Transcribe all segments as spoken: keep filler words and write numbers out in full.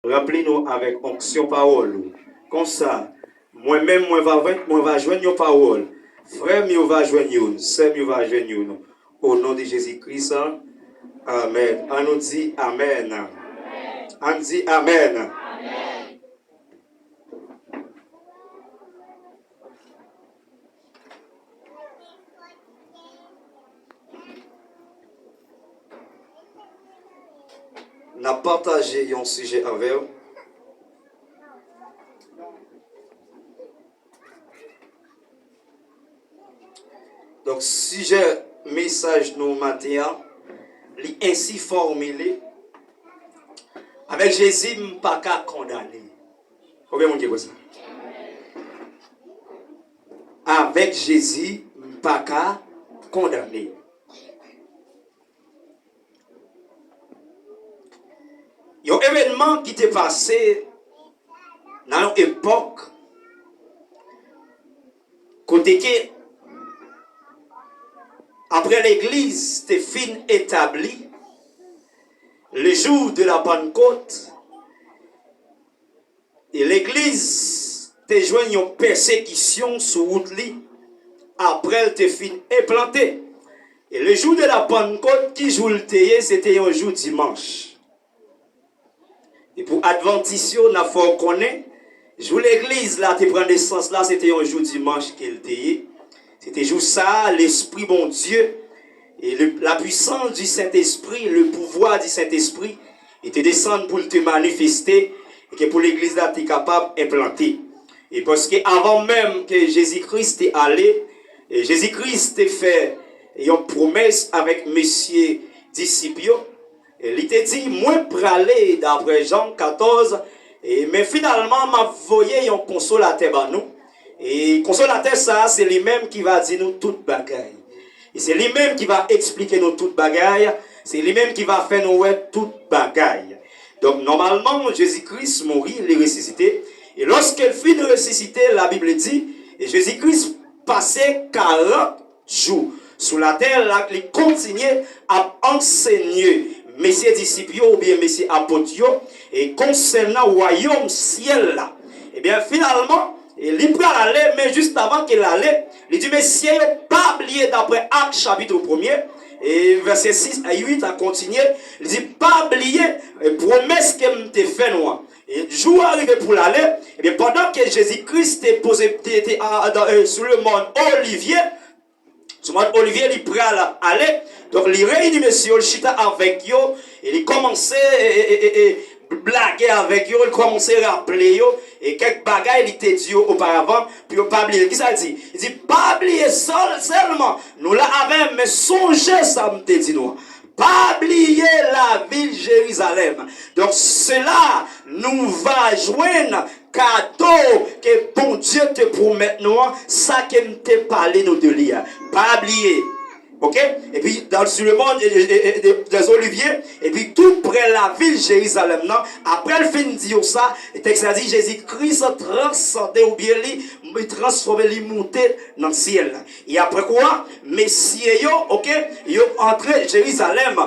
Ranpli nou avèk onksyon pawòl ou. Konsa, mwen menm, mwen va jwenn, mwen va jwenn yon pawòl. Frè m yo va jwenn youn, sè m yo va jwenn youn. O non de Jezi Kris, amèn. An nou di amèn. An di amèn. N ap pataje yon sijè avè w. Donk, sijè mesaj nou maten an, li ensi fòmile, avèk Jezi, m pa ka kondane. Konbyen moun ki kwè sa? Avèk Jezi, m pa ka kondane. Yon evènman ki te pase nan yon epòk kote ke, apre legliz te fin etabli, le jour de la Pentecôte, e legliz te jwenn yon pèsekisyon sou wout li apre l te fin enplante. E le jour de la Pentecôte, ki jou l te ye? Se te yon jou dimanch. E pou advantis yo, n ap fè w konnen, jou legliz la te pran nesans la, se te yon jou dimanch ke l te ye. Se te jou sa a, Lespri Bondye, e le, la puissance du Saint-Esprit, le pouvoir du Saint-Esprit, li te desann pou l te manifeste, e ke pou legliz la te kapab enplante. E paske avan menm ke Jezi Kris te ale, e Jezi Kris te fè yon pwomès avèk mesye disip yo, e li te di, "Mwen prale," daprè Jan katòz, e, "men finalman, m ap voye yon konsolatè ban nou." E konsolatè sa a, se li menm ki va di nou tout bagay. E se li menm ki va eksplike nou tout bagay. Se li menm ki va fè nou wè tout bagay. Donk, nòmalman, Jezi Kris mouri, li resisite. E lòske l fin resisite, Labib di, e Jezi Kris pase karant jou sou latè la, li kontinye ap ansenye mesye disip yo oubyen mesye apot yo, e konsènan wayòm syèl la. Ebyen, finalman, e li pral ale, men jis avan ke l ale, li di mesye yo, pa bliye, daprè Ak chapit premye, e vèsè sis a uit a kontinye, li di, pa bliye, e pwomès ke m te fè nou an. E jou a rive pou l ale, ebyen, pandan ke Jezi Kris te poze, te, te, a, a, dan, e, sou le mòn Olivye, sou mòn Olivye, li pral ale. Donk, li reyini mesye yo, li chita avèk yo, e li kòmanse, e, e, e, e, e, blage avèk yo, li kòmanse raple yo, e kèk bagay li te di yo oparavan, pou yo pa bliye. Kisa l di? Li di, pa bliye sèl, sèlman, nou la avè m, men sonje sa m te di nou an. Pa bliye lavil Jerizalèm. Donk, se la nou va jwenn kado ke Bondye te pwomèt nou an, sa ke m te pale nou de li a. Pa bliye. Oke? Epi, dan, sou le mòn, e, e, e, e, de, des Oliviers, epi tou prè lavil Jerizalèm nan, apre l fin di yo sa, tèks la di, Jezi Kris transande oubyen li, li transfòme, li moute nan syèl la. E apre kwa, mesye yo, oke, yo antre Jerizalèm.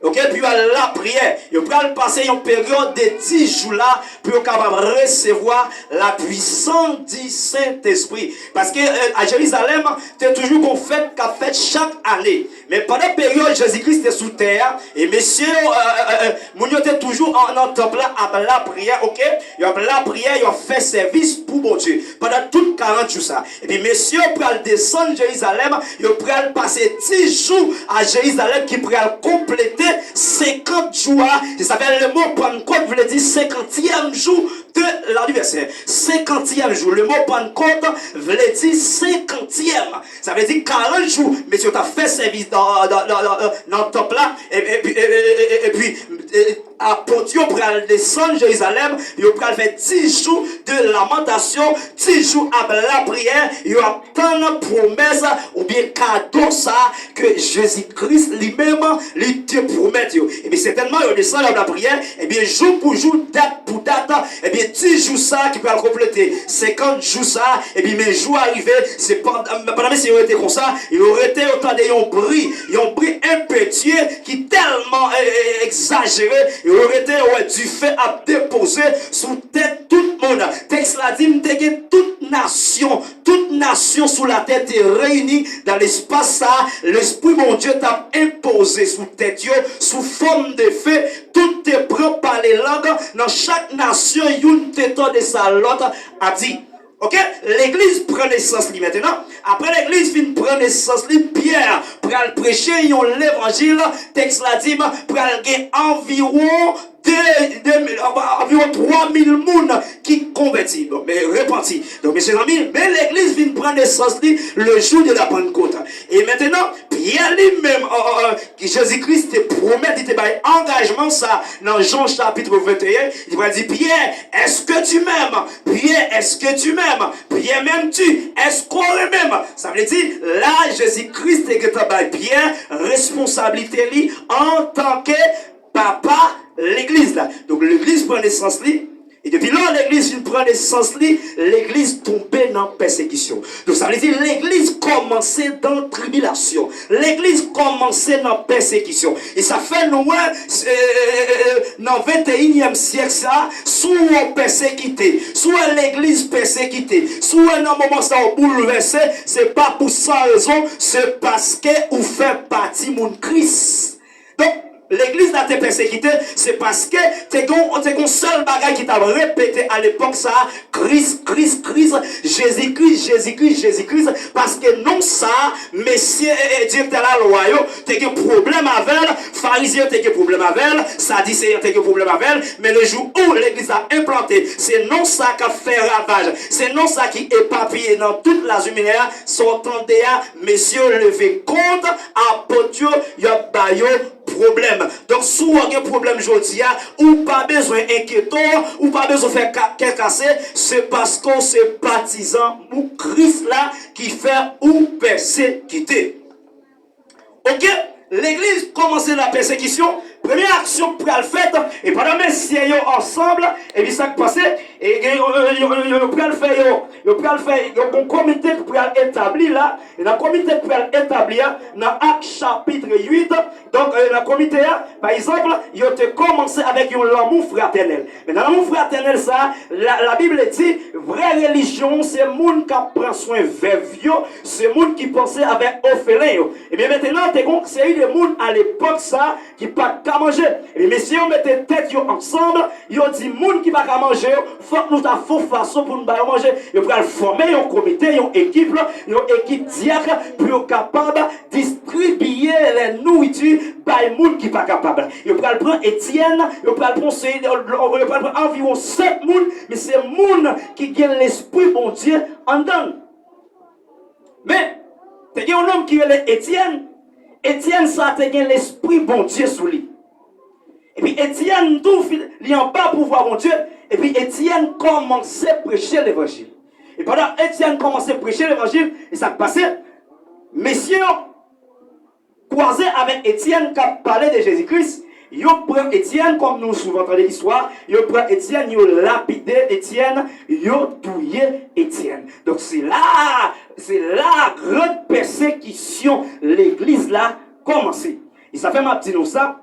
Oke, pou yo al lapriyè, yo pral pase yon peryòd de dis jou la pou yo kapab resevwa la puissance du Saint-Esprit. Paske, e, a Jerizalèm, te toujou gon fèt k ap fèt chak ane. Men pandan peryòd Jezi Kris te sou tè a, e mesye yo, e, e, e, e, moun yo te toujou an, nan tanp la ap lapriyè, oke? Yo ap lapriyè, yo ap fè sèvis pou Bondye pandan tout karant jou sa. Epi mesye yo pral desann Jerizalèm, yo pral pase dis jou a Jerizalèm ki pral konplete senkant jou a. Se sa fè le mo Pannkòt vle di senkantyèm jou de lanivèsè. Senkantyèm jou. Le mo Pannkòt vle di senkantyèm. Sa vle di karant jou, mesye yo t ap fè sèvis nan, nan, nan, nan, nan tanp la, e, epi, e, e, e, e, epi, e, apot yo pral desann Jerizalèm, yo pral fè dis jou de lamantasyon, dis jou ap lapriyè, yo ap tann pwomès oubyen kado sa ke Jezi Kris li menm li te pwomèt yo. Epi sètènman, yo desann, y ap lapriyè, ebyen, jou pou jou, dat pou dat, ebyen, dis jou sa ki pral konplete senkant jou sa, epi men jou a rive, se pandan, pandan mesye yo rete konsa, yo rete, yo tande yon bri, yon bri enpetye ki tèlman, e, e, egzajere, E yo rete, yo wè dife ap depoze sou tèt tout moun. Tèks la di, m te gen tout nasyon, tout nasyon sou latè te reyini nan lespas sa a. Lespri Bondye t ap enpoze sou tèt yo sou fòm de fe. Tout te pran pale lang. Nan chak nasyon, youn te tande sa lòt ap di. Oke, legliz pran nesans li mentenan. Apre legliz fin pran nesans li, Pyè pral preche yon levanjil. Tèks la di m pral gen anviwon de, de, anviwon twa mil moun ki konvèti, bon, men repanti. Donk, mesyezanmi, men legliz vin pran nesans li le jou de la Pannkot. E mentenan, Pyè li menm, an, an, an, ki Jezi Kris te pwomèt, li te bay angajman sa nan Jan chapit venteyen, li pral di, Pyè, èske tu m'aimes? Pyè, èske tu m'aimes? Pyè, m'aimes-tu? Èske w renmen m? Sa vle di, la, Jezi Kris te gentan bay Pyè responsablite li antanke papa legliz la. Donk, legliz pran nesans li. E depi lè legliz fin pran nesans li, legliz tonbe nan pèsekisyon. Donk, sa vle di, legliz kòmanse nan tribilasyon. Legliz kòmanse nan pèsekisyon. E sa fè nou wè, e, e, e, e, nan venteyinyèm syèk sa, si w wè w pèsekite, si w wè legliz pèsekite, si w wè nan moman sa w boulvèse, se pa pou san rezon, se paske ou fè pati moun Kris. Donk, legliz la te pèsekite, se paske te gen, te gen yon sèl bagay ki t ap repete alepòk sa a, Kris, Kris, Kris, Jezi Kris, Jezi Kris, Jezi Kris, paske non sa a, mesye, e, e, direktè lalwa yo te gen pwoblèm avè l, Farizyen yo te gen pwoblèm avè l, Sadiseyen yo te gen pwoblèm avè l, men le jou ou legliz la enplante, se non sa a k ap fè ravaj, se non sa a ki epapiye nan tout laziminè a, sa w tande a, mesye yo leve kont apot yo, y ap ba yo pwoblèm. Donk, si w gen pwoblèm jodi a, ou pa bezwen enkyete w, ou pa bezwen fè ka-, kè kase, se paske w se patizan moun Kris la ki fè ou pèsekite. Oke? Legliz kòmanse nan pèsekisyon. Premye aksyon k pral fèt, e pandan mesye yo ansanm, epi sa k pase, e gen, yo, yo, yo, yo, yo pral fè, yo, yo pral fè, yo gon komite k pral etabli la, e nan komite k pral etabli a, nan Ak chapit uit, donk, e, nan komite a, pa egzanp, yo te kòmanse avèk yon lanmou fratènèl. Men nan lanmou fratènèl sa, la, Labib di, vrè relijyon, se moun k ap pran swen vèv yo, se moun ki panse avèk òfelen yo. Ebyen, mentenan, te gon seri de moun alepòk sa ki pa t ka manje. Ebyen, mesye yo mete tèt yo ansanm, yo di moun ki pa ka manje yo, fòk nou ta fè yon fason pou n ba yo manje. Yo pral fòme yon komite, yon ekip, yon ekip dyak pou yo kapab distribiye lè nouriti bay moun ki pa kapab. Yo pral pran Etyèn, yo pral pran seri de, yo pral pran anviwon senk moun, men se moun ki gen lespri Bondye anndan l. Men, te gen yon nonm ki rele Etyèn. Etyèn sa te gen lespri Bondye sou li. Epi Etyèn tou, li anba pouvwa Bondye. Epi Etyèn kòmanse preche levanjil. E pandan Etyèn kòmanse preche levanjil, e sa k pase? Mesye yo kwaze avèk Etyèn k ap pale de Jezi Kris. Yo pran Etyèn, kòm nou souvan tande istwa, yo pran Etyèn, yo lapide Etyèn, yo touye Etyèn. Donk, se la, se la gran pèsekisyon legliz la kòmanse. E sa fè m ap di nou sa,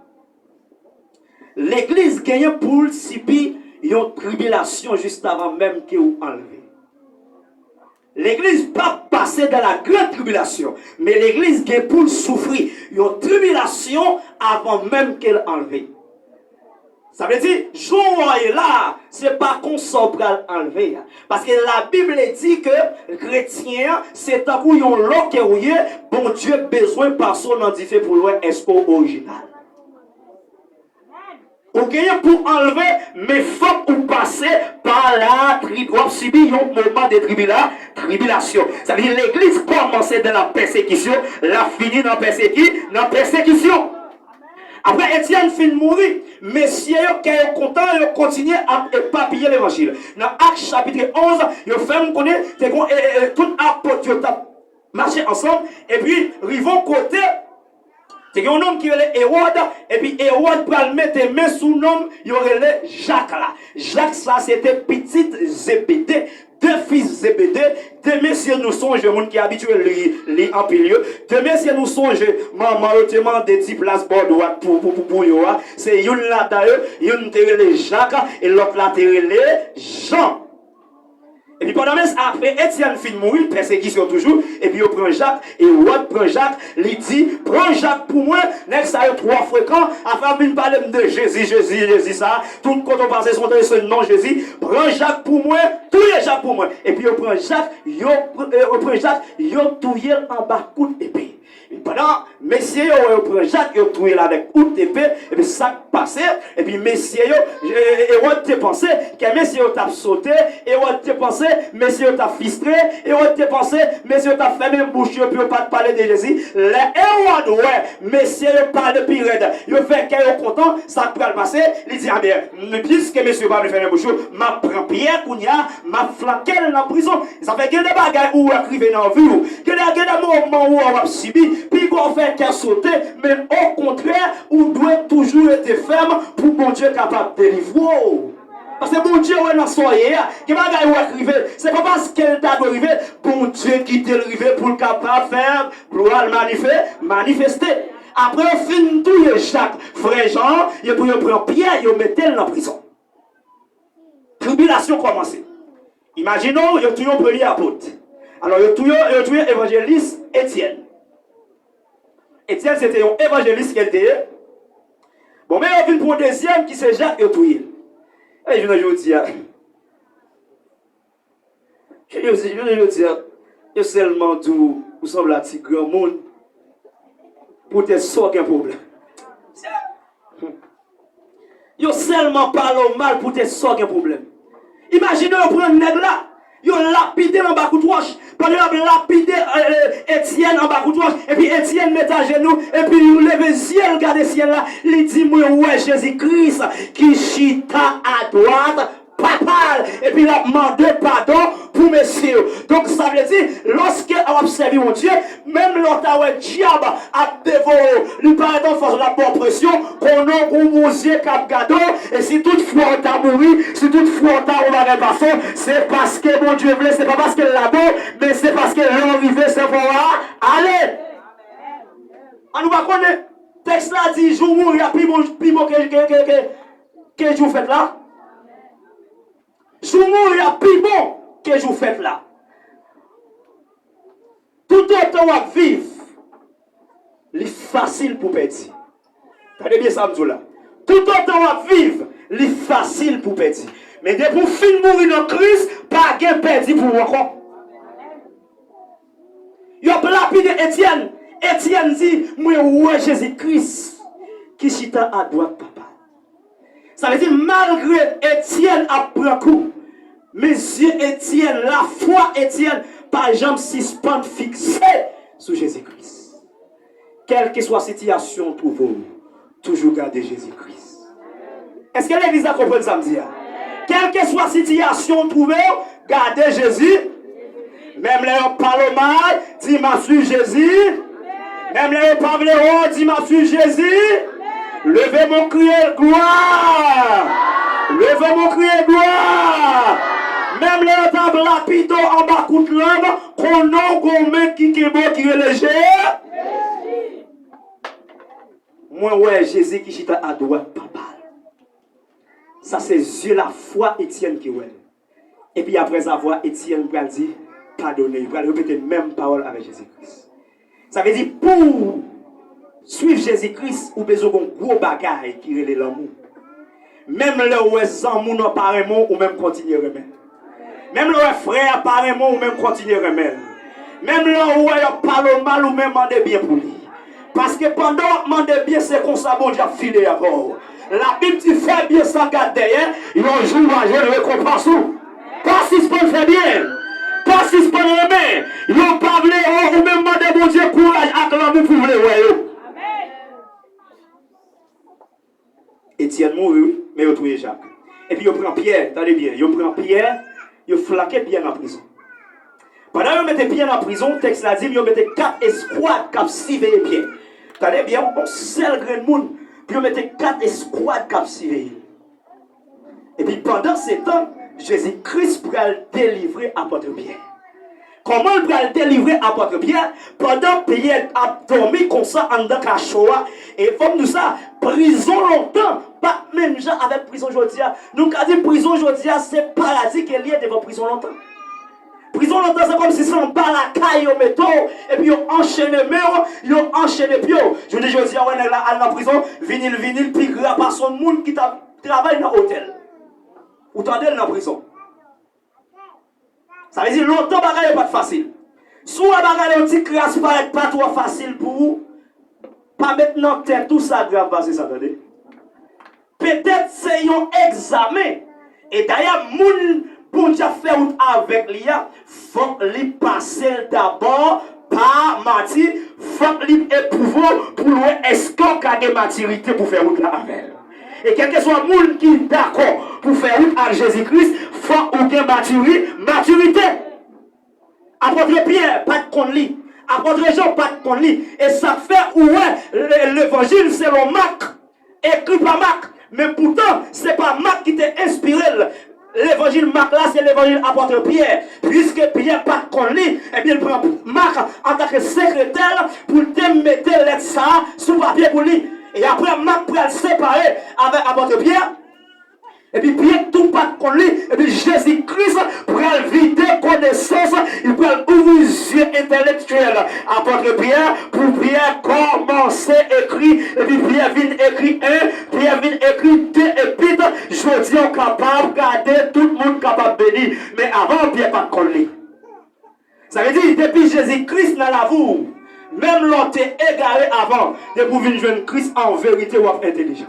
legliz genyen pou l sibi yon tribilasyon jis avan menm ke ou anlve. Legliz p ap pase dans la grande tribulation, men legliz gen pou l soufri yon tribilasyon avan menm ke l anlve. Sa vle di, jan w ye la, se pa konsa w pral anlve a. Paske Labib di ke kretyen an, se tankou yon lò ke w ye, Bondye bezwen pase w nan dife pou l wè èske w orijinal. Ou genyen pou anlve, men fòk ou pase pa la trib-, w ap sibi yon moman de tribila-, tribilasyon. Sa vle di legliz kòmanse dans la pèsekisyon, l ap fini nan pèseki-, nan pèsekisyon. Apre Etyèn fin mouri, mesye yo, kè yo kontan, yo kontinye ap epapiye levanjil. Nan Ak chapit onz, yo fè m konnen te gon, e, e, e, tout apot yo t ap mache ansanm, epi rive yon kote, te gen yon nonm ki rele Ewòd, epi Ewòd pral mete men sou nonm yo rele Jak la. Jak sa se te pitit Zebede, de fis Zebede, de mesye nou sonje, moun ki abitye li, li anpil yo, de mesye nou sonje, manman yo te mande ti plas bò dwat pou, pou, pou, pou yo a, se youn ladan yo, youn te rele Jak, e lòt la te rele Jan. Epi pandan men, apre Etyèn fin mouri, pèsekisyon toujou, epi yo pran Jak, Ewòd pran Jak, li di, pran Jak pou mwen, nèg sa yo twò frekan, afè ap vin pale m de Jezi, Jezi, Jezi sa, tout kote w pase se yon se non Jezi, pran Jak pou mwen, touye Jak pou mwen. Epi yo pran Jak, yo, pr- yo pran Jak, yo touye l anba kout epe. Pandan mesye yo wè yo pran Jak, yo touye l avèk kout epe, epi sa k pase, epi mesye yo, e- e- Ewòd te panse ke mesye yo t ap sote, Ewòd te panse mesye yo t ap fistre, Ewòd te panse mesye yo t ap fèmen bouch yo pou yo pa t pale de Jezi. Lè Ewòd wè mesye yo pale pi rèd, yo fè kè yo kontan, sa k pral pase, li di, a byen, piske mesye yo pa vle fèmen bouch yo, m ap pran Pyè kounye a, m ap flanke l nan prizon. Sa fè gen de bagay ou wè k rive nan vi w. Gen de, gen de moman ou wè w ap sibi. Piga w fè kè sote, men okontrè, ou dwe toujou rete fèm pou Bondye kapab delivre w. Paske Bondye wè nan sa w ye a. Gen bagay ou wè k rive. Se pa paske l ta dwe rive, Bondye kite l rive pou l kapab fè glwa l manife, manifeste. Apre yo fin touye Jak, frè Jan an, epi yo pran Pyè, yo mete l nan prizon. Tribilasyon kòmanse. Imajine w, yo touye yon premye apot. Alò, yo touye, yo touye evanjelis Etyèn. Etyèn se te yon evanjelis ke l te ye. Bon, men yo vin pran yon dezyèm ki se Jak, yo touye l. E jounen jodi a, jounen jodi a, yo sèlman di w, ou sanble a ti granmoun, poutèt sa w gen pwoblèm. Yo sèlman pale w mal poutèt sa w gen pwoblèm. Imajine yo pran nèg la, yo lapide l anba kout wòch. Pandan y ap lapide, e, e, Etyèn anba kout wòch, epi Etyèn met ajenou, epi li leve zye l gade syèl la, li di, mwen wè Jezi Kris ki chita adwat Papa l, epi l ap mande padon pou mesye yo. Donk, sa vle di, lòske w ap sèvi Bondye, menm lè w ta wè dyab ap devore w, li parèt anfas, l ap ba w presyon, konnen w gon Bondye k ap gade w, e si tout fwa w ta mouri, si tout fwa w ta yon bagay pase w, se paske Bondye vle, se pa paske l lage w, men se paske lè w rive, se fwa w a ale. An nou pa konnen, tèks la di, jou w mouri a pi bon, pi bon ke, ke, ke, ke, ke jou fèt la. Jou mouri a pi bon ke jou fèt la. Toutotan w ap viv, li fasil pou pèdi. Tande byen sa m di w la. Toutotan w ap viv, li fasil pou pèdi. Men depi w fin mouri nan Kris, pa gen pèdi pou ou ankò. Yo ap lapide Etyèn. Etyèn di, mwen wè Jezi Kris ki chita adwat Papa. Sa vle di, malgre Etyèn ap pran kou, men zye Etyèn, lafwa Etyèn pa janm sispann fikse sou Jezi Kris. Kèlkeswa sitiyasyon w twouve w, toujou gade Jezi Kris. Èske legliz la konprann sa m di a? Kèlkeswa sitiyasyon w twouve w, gade Jezi. Menm lè yo pale w mal, di, m ap swiv Jezi. Menm lè yo pa vle wè w, di, m ap swiv Jezi. Leve men w, kriye glwa. Leve men w, kriye glwa. Menm lè yo t ap lapide w anba kout lanm, konnen w gon men ki kenbe w ki rele Jezi. Mwen wè Jezi ki chita adwat Papa l. Sa se zye lafwa Etyèn ki wè l. Epi aprèzavwa Etyèn pral di, padone, li pral repete menm pawòl avèk Jezi Kris. Sa vle di, pou w swiv Jezi Kris, ou bezwen gon gwo bagay ki rele lanmou. Menm lè w wè zanmi w nan pa renmen w, ou menm kontinye renmen l. Menm lè w wè frè a pa renmen w, ou menm kontinye renmen l. Menm lè w wè y ap pale w mal, ou menm mande byen pou li. Paske pandan w ap mande byen, se konsa Bondye ap file avè w. Labib di, fè byen san gad dèyè, yon jou w a jwenn rekonpans ou. Pa sispann fè byen. Pa sispann renmen. Yo pa vle wè w, ou menm mande Bondye kouraj ak lanmou pou w vle wè yo. Etyèn mouri, wi, men yo touye Jak. Epi yo pran Pyè, tande byen, yo pran Pyè, yo flanke Pyè nan prizon. Pandan yo mete Pyè nan prizon, tèks la di m yo mete kat eskwad k ap siveye Pyè. Tande byen, yon sèl grenn moun, pou yo mete kat eskwad k ap siveye l. Epi pandan se tan, Jezi Kris pral delivre apòt Pyè. Kòman l pral delivre apòt Pyè pandan Pyè ap dòmi konsa anndan kacho a? E fò m di w sa, prizon lontan pa t menm jan avèk prizon jodi a. Nou ka di prizon jodi a se paradi ke l ye devan prizon lontan. Prizon lontan se kòmsi se anba lakay yo mete w, epi yo anchene men w, yo anchene pye w. Jounen jodi a, w wè nèg la al nan prizon, vini l vini l pi gra pase yon moun ki t ap travay nan otèl. Ou tande l nan prizon. Sa vle di lontan bagay yo pa t fasil. Si w wè bagay yo ti kras parèt pa twò fasil pou ou, pa met nan tèt ou sa grav pase sa, tande. Petèt se yon egzamen. E dayè, moun Bondye ap fè wout avèk li a, fòk li pase l dabò pa mati, fòk li epwouve w pou l wè èske w ka gen matirite pou fè wout la avè l. E kèlkeswa moun ki dakò pou fè wout ak Jezi Kris, fòk ou gen matiri, matirite. Apòt Pyè pa t konn li. Apòt Jan pa t konn li. E sa k fè ou wè le- levanjil selon Mak, ekri pa Mak. Men poutan, se pa Mak ki te enspire l. Levanjil Mak la, se levanjil apòt Pyè. Piske Pyè pa t konn li, ebyen, l pran Mak antanke sekretè l pou l te mete lèt sa a sou papye pou li. E apre, Mak pral separe avèk apòt Pyè. Epi Pyè tou pa t konn li, epi Jezi Kris pral vide konesans, li pral ouvri zye entèlektyèl apòt Pyè, pou Pyè kòmanse ekri, epi Pyè vin ekri en, Pyè vin ekri de epit, jodi a w kapab gade tout moun kapab beni, men avan Pyè pa t konn li. Sa vle di, depi Jezi Kris nan lavi w, menm lè w te egare avan, depi w vin jwenn Kris an verite, w ap entelijan.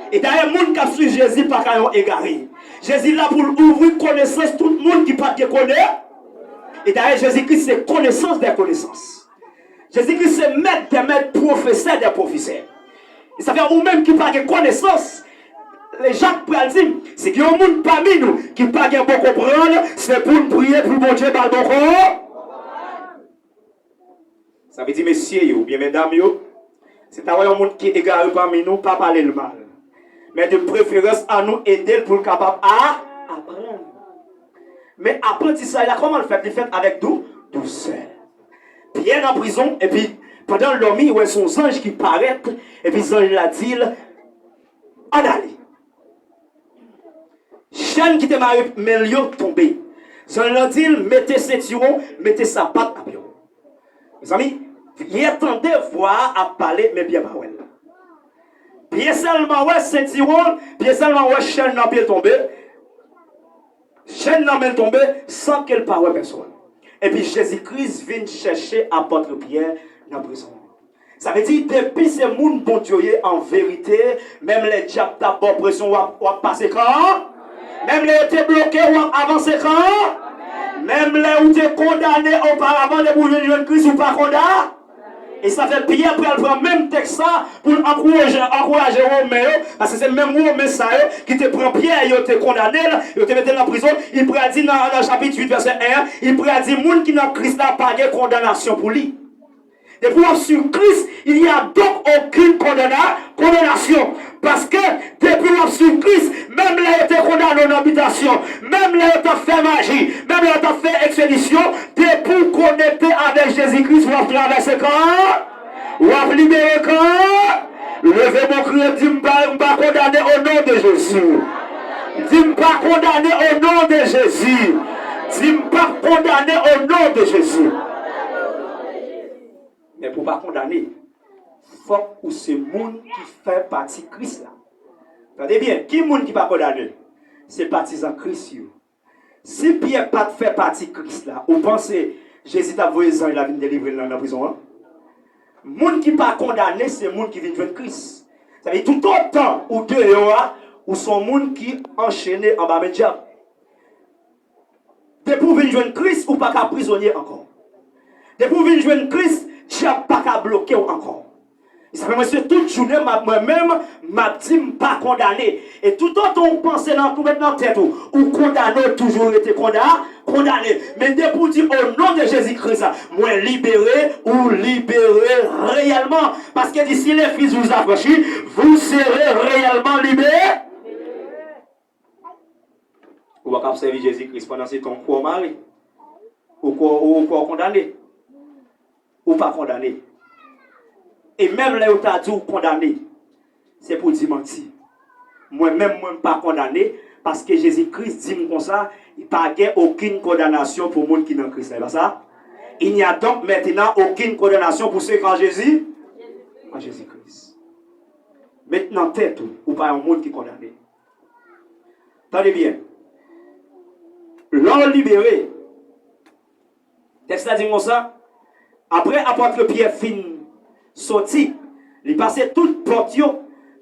E dayè, moun k ap swiv Jezi pa ka yon egare. Jezi la pou l ouvri konesans tout moun ki pa t gen kone. E dayè, Jezi Kris se konesans dè konesans. Jezi Kris se mèt dè mèt, pwofesè dè pwofesè. E sa fè ou menm ki pa gen konesans, le Jak pral di, si gen yon moun pami nou ki pa gen bon konprann, se pou n priye pou Bondye ba l bon konprann. Sa vle di, mesye yo, oubyen medam yo, si ta wè yon moun ki egare pami nou, pa pale l mal. Men de preferans, ann nou ede l pou l kapab a, aprann. Men aprantisaj la, kòman l fèt? Li fèt avèk dou, dousè. Pyè nan prizon, epi pandan l dòmi, li wè se yon zanj ki parèt, epi zanj la di l, ann ale. Chèn ki te mare men l yo tonbe. Zanj lan di l, mete sentiwon, mete sapat nan pye w. Mezanmi, Pyè tande vwa a ap pale, men Pyè pa wè l. Pyè sèlman wè sentiwon, Pyè sèlman wè chèn nan pye l tonbe. Chèn nan men l tonbe san ke l pa wè pèsonn. Epi Jezi Kris vin chèche apòt Pyè nan prizon. Sa vle di, depi se moun Bondye w ye an verite, menm lè dyab t ap ba w presyon, w ap, w ap pase kan an. Menm lè yo te bloke w, w ap avanse kan an. Menm lè ou te kondane oparavan, depi w vin jwenn Kris, ou pa konda. E sa fè Pyè pral pran menm tèks sa pou l ankouraje, ankouraje Women yo, paske se menm Women sa yo ki te pran Pyè, yo te kondane l, yo te mete l nan prizon. Li pral di nan, nan chapit uit, vèsè en an, li pral di moun ki nan Kris la pa gen kondanasyon pou li. Depi w ap swiv Kris, il n'y a donc aucune condamna-, condamnation. Paske depi w ap swiv Kris, menm lè yo te kondane w nan bitasyon, menm lè yo t ap fè maji, menm lè yo t ap fè ekspedisyon, depi w konekte avèk Jezi Kris, w ap travèse kan an, w ap libere kan an. Leve men w, kriye, di, "M pa, m pa kondane o non de Jezi." Di, "M pa kondane o non de Jezi." Di, "M p ap kondane o non de Jezi." Men pou w pa kondane, fòk ou se moun ki fè pati Kris la. Tande byen, ki moun ki pa kondane? Se patizan Kris yo. Si Pyè pa t fè pati Kris la, ou panse Jezi t ap voye zanj la vin delivre l nan, nan prizon an? Moun ki pa kondane, se moun ki vin jwenn Kris. Sa vle di, toutotan ou deyò a, ou se yon moun ki anchene anba men dyab. Depi w vin jwenn Kris, ou pa ka prizonye ankò. Depi w vin jwenn Kris, dyab pa ka bloke w ankò. E sa fè mwen se tout jounen m ap, mwen menm, m ap di m pa kondane. E toutotan w panse nan, ou met nan tèt ou, ou kondane, w toujou rete konda-, kondane. Men depi w di, "O non de Jezi Kris, mwen libere," ou libere reyèlman. Paske di, "Si le Fils vous affranchit, vous serez réellement libérés." Ou pa ka ap sèvi Jezi Kris pandan se tan ou kwè w mare. Ou kwè, ou kwè w kondane. Ou pa kondane. E menm lè yo ta di w kondane, se pou di manti. Mwen menm, mwen pa kondane, paske Jezi Kris di m konsa, pa gen okenn kondanasyon pou moun ki nan Kris la. E pa sa? Il n'y a donc maintenant aucune condamnation pour ceux qui en Jésus, en Jésus-Christ. Met nan tèt ou, ou pa yon moun ki kondane. Tande byen. Lè w libere, tèks la di konsa, apre apòt Pyè fin soti, li pase tout pòt yo,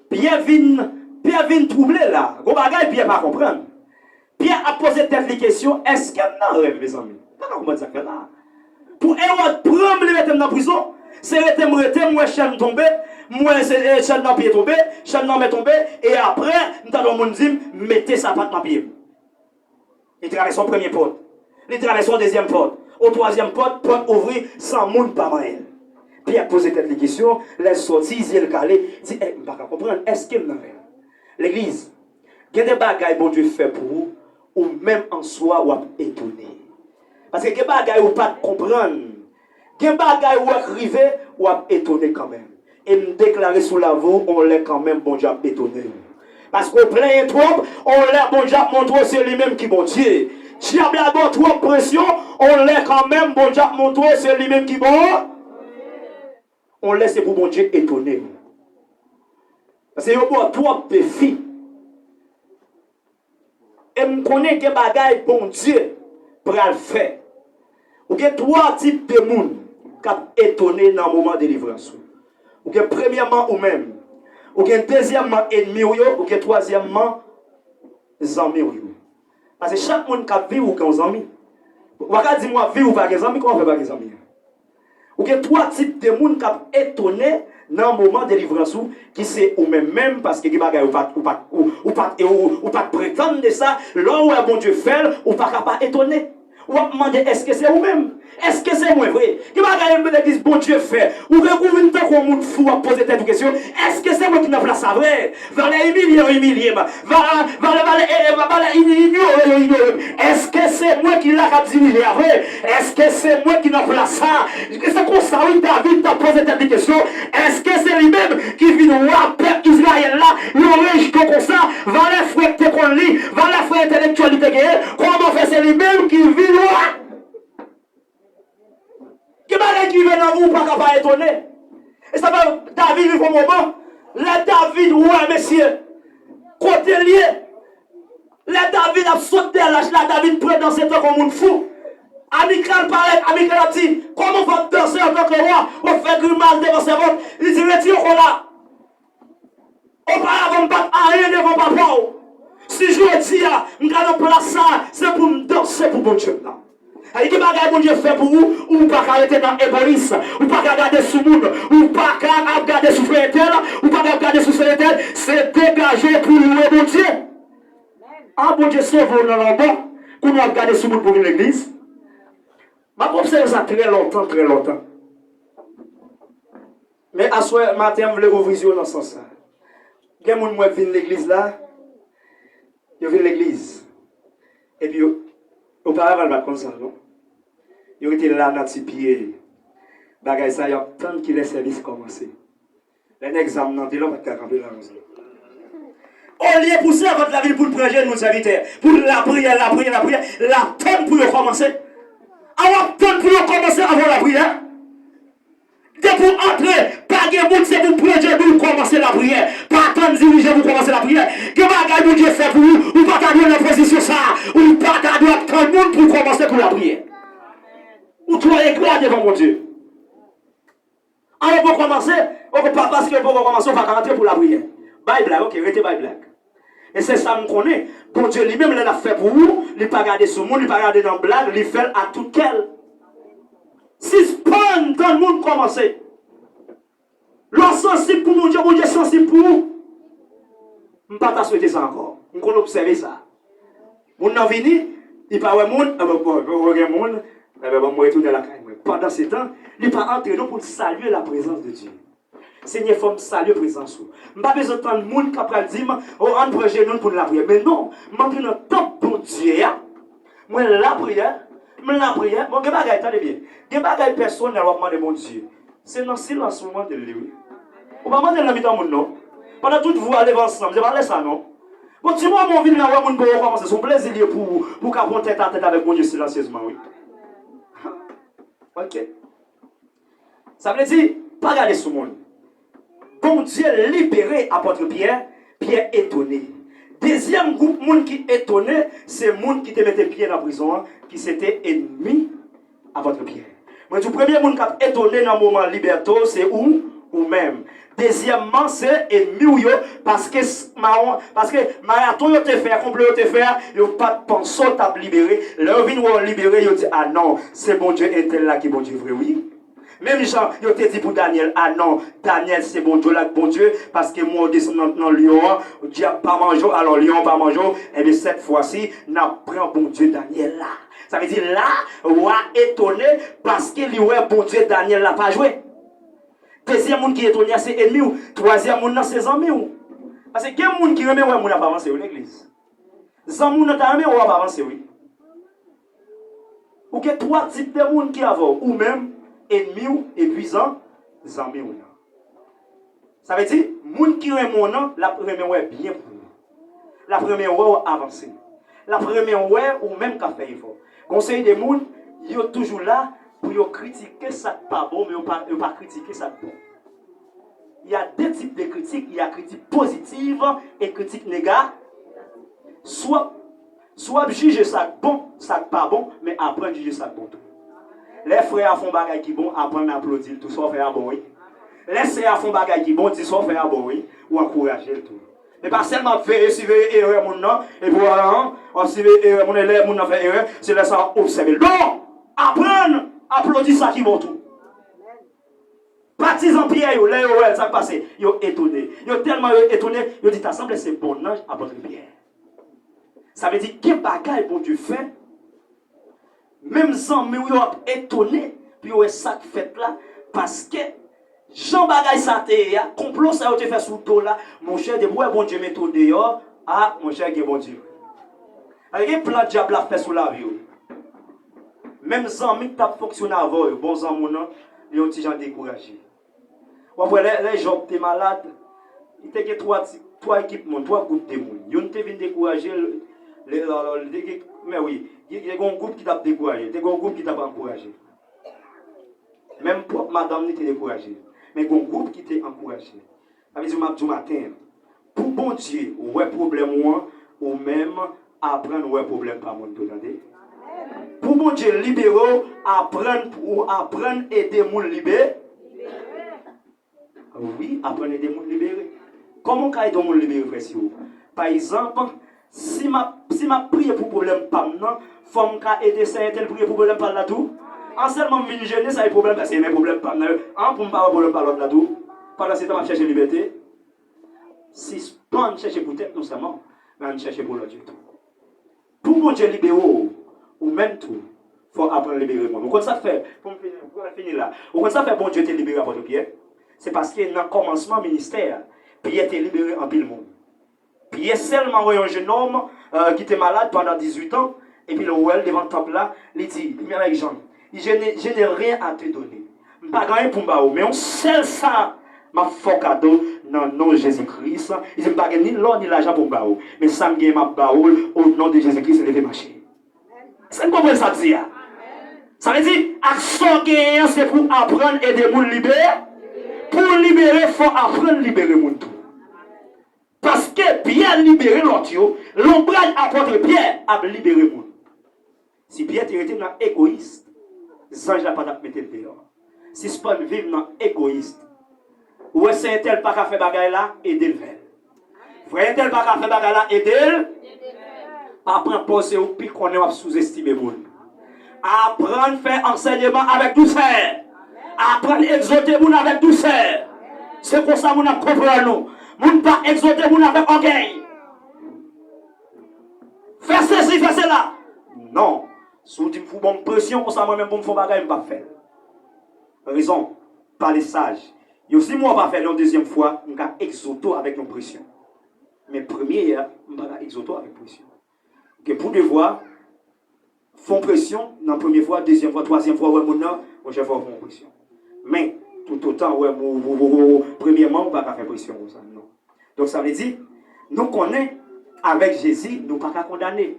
Pyè vin, Pyè vin twouble la. Gon bagay Pyè pa konprann. Pyè ap poze tèt li kesyon, èske m nan rèv, mezanmi? M pa ka konprann sa k fèt la. Pou Ewòd pran m, li mete m nan prizon. Se rete m rete, m wè chèn tonbe, m wè se, e, chèn nan pye tonbe, chèn nan men tonbe, e apre, m tande yon moun di m, mete sapat nan pye m. Li travèse yon premye pòt. Li travèse yon dezyèm pòt. Yon twazyèm pòt, pòt ouvri, san moun pa manyen l. Pyè poze tèt li kesyon, lè l sòti, zye l kale, di, e, m pa ka konprann, èske m nan rèv? Legliz, gen de bagay Bondye fè pou ou, ou menm answa w ap etone. Paske gen bagay ou pa t konprann, gen bagay ou wè k rive, w ap etone kanmenm. E m deklare sou lavi w, on lè kanmenm Bondye ap etone w. Paske w plenyen twòp, on lè Bondye ap montre w se li menm ki Bondye. Dyab la ba w twòp presyon, on lè kanmenm Bondye ap montre w se li menm ki bon. On lè se pou Bondye etone w. Paske yo ba w twòp defi. E m konnen gen bagay Bondye pral fè. Ou gen twa tip de moun k ap etone nan moman delivrans ou. Ou gen premyèman ou menm. Ou gen dezyèmman ènmi w yo. Ou gen twazyèmman zanmi w yo. Paske chak moun k ap viv ou gen yon zanmi. Ou pa ka di m w ap viv ou pa gen zanmi, kòman w fè pa gen zanmi? Ou gen twa tip de moun k ap etone nan moman delivrans ou, ki se ou menm menm, paske gen bagay ou pa t, ou pa t, ou, ou pa t, ou, ou pa t pretann de sa. Lè w wè Bondye fè l, ou pa ka pa etone. W ap mande, èske se ou menm? Èske se mwen vre? Gen bagay legliz Bondye fè. Ou gen, ou vin tankou yon moun fou, w ap poze tèt ou kesyon, èske se mwen ki nan plas sa vre? Valè imilye yo imilye m. Valè, valè, valè, e, e, valè inyore yo inyore m. Èske se mwen ki la k ap dirije a vre? Èske se mwen ki nan plas sa? Se konsa, wi, David t ap poze tèt li kesyon. Èske se li menm ki vin wa pèp Izrayèl la? Yo rejte konsa. Valè frè k te konn li, valè frè entèlektyèl li te genyen. Kòman fè se li menm ki vin wa? Gen bagay ki rive nan vi w, ou pa ka pa etone. E sa fè David rive yon moman, lè David wè, mesye, kote l ye, lè David ap sot dèyè lach la, David pran danse tankou moun fou. Amikal parèt, Amikal ap di, kòman w ap danse antanke wa, w ap fè grimas devan sèvant? Li di, retire w la. Oparavan, m pa t anyen devan papa w. Si jodi a, m ka nan plas sa a, se pou m danse pou Bondye m nan. Ay, gen bagay Bondye fè pou ou, ou pa ka rete nan egoyis, ou pa ka gade sou moun, ou pa ka ap gade sou frè entèl, ou pa ka ap gade sou sè entèl, se degaje w pou louwe Bondye. A, Bondye sove w nan lanmò, kounye a w ap gade sou moun pou vin legliz. M ap obsève sa trè lontan, trè lontan. Men aswè maten an, m vle ouvri zye w nan sans sa. Gen moun m wè k vin legliz la, yo vin legliz. Epi yo, oparavan yo pa t konn sa, non. Yo rete la nan ti pye bagay sa, y ap tann kilè sèvis kòmanse. Lè nèg zam nan te la, w pa t ka kanpe la konsa. Olye pou sèvant la vin pou l pran jenou sèvitè, pou l lapriyè, lapriyè, lapriyè, l ap tann pou yo kòmanse. A, w ap tann pou yo kòmanse avan w lapriyè? Depi w antre, pa gen moun, se pou pran jenou w kòmanse lapriyè. Pa tann dirije pou w kòmanse lapriyè. Gen bagay Bondye fè pou ou, ou pa ta dwe nan pozisyon sa a. Ou pa ta dwe ap tann moun pou w kòmanse pou lapriyè. Ou twò engra devan Bondye. An, ou poko kòmanse, ou pa, paske ou poko kòmanse, ou pa ka antre pou lapriyè. Bay blag, oke, rete bay blag. E se sa m konnen, Bondye li menm, lè l ap fè pou ou, li pa gade sou moun, li pa gade nan blag, li fè l ak tout kè l. Sispann tann moun kòmanse. Lè w sansib pou Bondye, Bondye sansib pou ou. M pa ta swete sa ankò. M konn obsève sa. Moun nan vini, li pa wè moun, enben, bon, bon, gen moun, enben, bon, mwen retounen lakay mwen. Pandansetan, li pa antre non pou l salye laprezans de Dye. Senyè, fò m salye prezans ou. M pa bezwen tann moun k ap pral di m, o, ann pran jenou n pou n lapriyè. Men non, m antre nan tanp Bondye a, mwen lapriyè, m lapriyè. Bon, gen bagay, tande byen, gen bagay pèsonèl w ap mande Bondye. Se nan silans ou mande l li, wi. Ou pa mande l nan mitan moun, non. Pandan tout vwa leve ansanm, se pa lè sa, non. Bon, ti moman w vin la, wè moun poko kòmanse, se yon plezi li ye pou ou, pou w ka pran tèt a tèt avèk Bondye silansyezman, wi. Ok. Sa vle di, pa gade sou moun. Bondye libere apòt Pyè, Pyè etone. Dezyèm gwoup moun ki etone, se moun ki te mete Pyè nan prizon an, ki se te enmi apòt Pyè. Mwen di w, premye moun k ap etone nan moman libète w, se ou, ou menm. Dezyèmman, se enmi w yo, paske s- mawon, paske maraton yo te fè, konplo yo te fè, yo pa t panse w t ap libere. Lè yo vin wè w libere, yo di, a non, se Bondye entèl la ki Bondye vre, wi. Menm jan yo te di pou Danyèl, a non, Danyèl se Bondye la k Bondye, paske mwen w desann nan, nan lyon an, dyab pa manje w, alò lyon an pa manje w, enben sèt fwa si, n ap pran Bondye Danyèl la. Sa vle di la, wa etone paske li wè Bondye Danyèl la pa jwe. Dezyèm moun ki etone a se enmi w. Twazyèm moun nan se zanmi w. Paske gen moun ki renmen wè moun ap avanse, wi, legliz. Zanmi w nan ta renmen wè w ap avanse, wi. Ou gen twa tip de moun ki avè w. Ou menm, enmi w, epi zan, zanmi w nan. Sa vle di, moun ki renmen w nan, l ap renmen wè byen pou ou. L ap renmen wè w avanse. L ap renmen wè ou menm k ap fè efò. Gon seri de moun, yo toujou la pou yo kritike sa k pa bon, men yo pa, yo pa kritike sa k bon. Il y a deux types de critiques, il y a critique positive et critique négative. Swa, swa w ap jije sa k bon, sa k pa bon, men aprann jije sa k bon tou. Lè frè a fè yon bagay ki bon, aprann aplodi l tou. Sa w fè a bon, wi. Lè sè a fè yon bagay ki bon, di sa w fè a bon, wi. Ou ankouraje l tou. Men pa sèlman ap veye, siveye erè moun nan, epi w a, w ap siveye erè moun nan, lè moun nan fè erè, se lè sa w ap obsève l. Non! Aprann aplodi sa ki bon tou. Patizan Pyè yo, lè yo wè l, sa k pase? Yo etone. Yo tèlman yo etone, yo di, ta sanble se bon nanj apòt Pyè. Sa vle di, gen bagay Bondye fè, menm zanmi w yo ap etone pou yo wè sa k fèt la, paske jan bagay sa te ye a, konplo sa yo te fè sou do w la, monchè, depi w wè Bondye mete w deyò, a, monchè, gen Bondye. Paske gen plan dyab la fè sou lavi w. Menm zanmi k t ap fonksyone avè w yo, bon zanmi w nan, li yon ti jan dekouraje. W ap wè lè, lè Jòb te malad, li te gen twa ti, twa ekip moun, twa gwoup de moun. Youn te vin dekouraje l, lè, lè, lè, li te gen, men wi, li te gen yon gwoup ki t ap dekouraje l, te gen yon gwoup ki t ap ankouraje l. Menm pwòp madanm li te dekouraje l. Men gen yon gwoup ki te ankouraje l. Sa vle di, m ap di w maten an, pou Bondye wè pwoblèm ou an, ou menm aprann wè pwoblèm pa moun tou, tande. Pou Bondye libere w, aprann pou, aprann ede moun libere. Wi, aprann ede moun libere. Kòman w ka ede yon moun libere, frè si w? Pa egzanp, si m ap, si m ap priye pou pwoblèm pa m nan, fò m ka ede sè entèl priye pou pwoblèm pa l la tou? An sèlman m vin jene, sa e pwoblèm, se men pwoblèm pa m nan yo. An, pou m pa wè pwoblèm pa lòt la tou? Pandan se tan m ap chèche libète? Sispann chèche pou tèt nou sèlman, men ann chèche pou lòt yo tou. Pou Bondye libere w, ou menm tou, fò w aprann libere moun. Ou konn sa k fè, pou m fini, pou m fini la, ou konn sa k fè Bondye te libere apòt Pyè? Se paske nan kòmansman ministè a, Pyè te libere anpil moun. Pyè sèlman wè yon jennonm, euh, ki te malad pandan dizuit an, epi l wè l devan tanp la, li di, li menm avèk Jan, je n'ai, je n'ai rien à te donner. M pa gen anyen pou m ba ou, men yon sèl sa m ap fè w kado nan non Jezi Kris. Li di, m pa gen ni lò ni lajan pou m ba ou, men sa m gen m ap ba ou l o non de Jezi Kris, leve mache. Èske n konprann sa m di a? Sa vle di, ak sa w genyen an, se pou w aprann ede moun libere. Pou w libere, fò w aprann libere moun tou. Paske Pyè libere lòt yo, lonbraj apòt Pyè ap libere moun. Si Pyè te rete nan egoyis, zanj la pa t ap mete l deyò. Sispann viv nan egoyis. Ou wè sè entèl pa ka fè bagay la, ede l fè l. Frè entèl pa ka fè bagay la, ede l. Pa pran pòz se ou pi konnen, w ap souzestime moun. Aprann fè ansèyman avèk dousè. Aprann egzòte moun avèk dousè. Se konsa moun ap konprann ou. Moun pa egzòte moun avèk ògèy. Fè sesi, fè sela. Non. Si w di m pou w ban m presyon konsa, mwen menm pou m fè yon bagay, m p ap fè l. Rezon, pale saj. Yo, si mwen pa fè l yon dezyèm fwa, m ka egzote w avèk yon presyon. Men premye a, m pa ka egzote w avèk presyon. Gen pou devwa, fè w presyon nan premye fwa, dezyèm fwa, twazyèm fwa, wè moun nan, monchè, fò w fè w presyon. Men, toutotan, wè, premyèman, ou pa ka fè presyon konsa, non. Donk, sa vle di, nou konnen, avèk Jezi, nou pa ka kondane.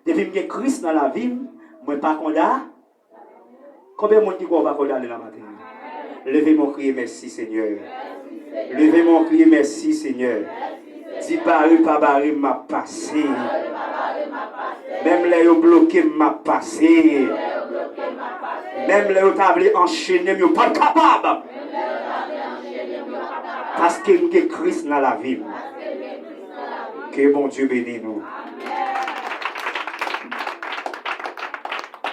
Depi m gen Kris nan lavi m, mwen pa konda. Konbyen moun ki kwè w pa kondane nan maten an? Leve men w, kriye, mèsi, Senyè. Leve men w, kriye, mèsi, Senyè. Di, bare pa bare m, m ap pase. Menm lè yo bloke m, m ap pase. Menm lè yo ta vle anchene m, yo p ap kapab. Paske m gen Kris nan lavi m. Ke Bondye beni nou.